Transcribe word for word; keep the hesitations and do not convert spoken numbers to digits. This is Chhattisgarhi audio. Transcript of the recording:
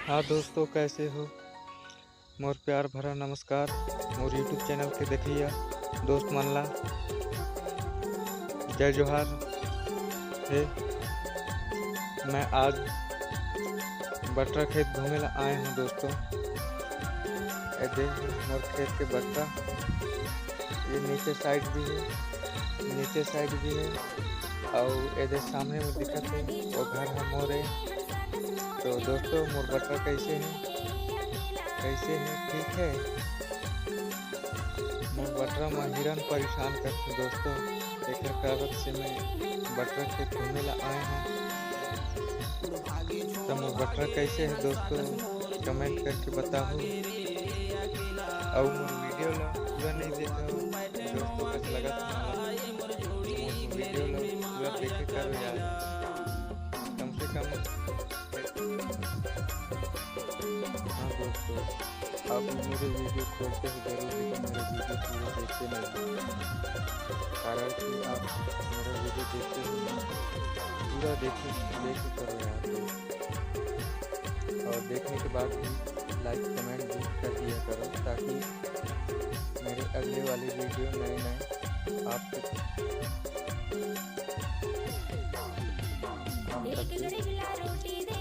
हाँ दोस्तों, कैसे हो? मोर प्यार भरा नमस्कार। मोर YouTube चैनल के देखइया दोस्त मन ला जय जोहार हे। मैं आज बटरा खेत घूमे ला आए हूँ दोस्तों। ए दे मोर खेत के बटरा, ये नीचे साइड भी है, नीचे साइड भी है, अउ एदे सामने में दिखत है वो घर ह मोर ए। तो दोस्तों, मोर बटरा कैसे है, कैसे है, ठीक है? मोर बटरा म हिरन परेशान करथे दोस्तों, एकर कारण से मैं बटरा खेत घूमे ला आए हूँ। तो मोर बटरा कैसे है दोस्तों, कमेंट करके बताओ। अउ मोर वीडियो ला पूरा नहीं देखा दोस्तों, कैसे लगा था मोर वीडियो ला पूरा देखे करो यार, कम से कम। हाँ दोस्तों, आप मेरे वीडियो खोलते हो जरूर, लेकिन मेरे वीडियो पूरा देखते नहीं हो, कारण कि आप मेरा वीडियो देखते हो ना, पूरा देखे देखे करो यार दोस्त। और देखने के बाद भी लाइक कमेंट भी कर दिया करो, ताकि मेरे अगले वाली वीडियो नए नए आप तक आप तक भी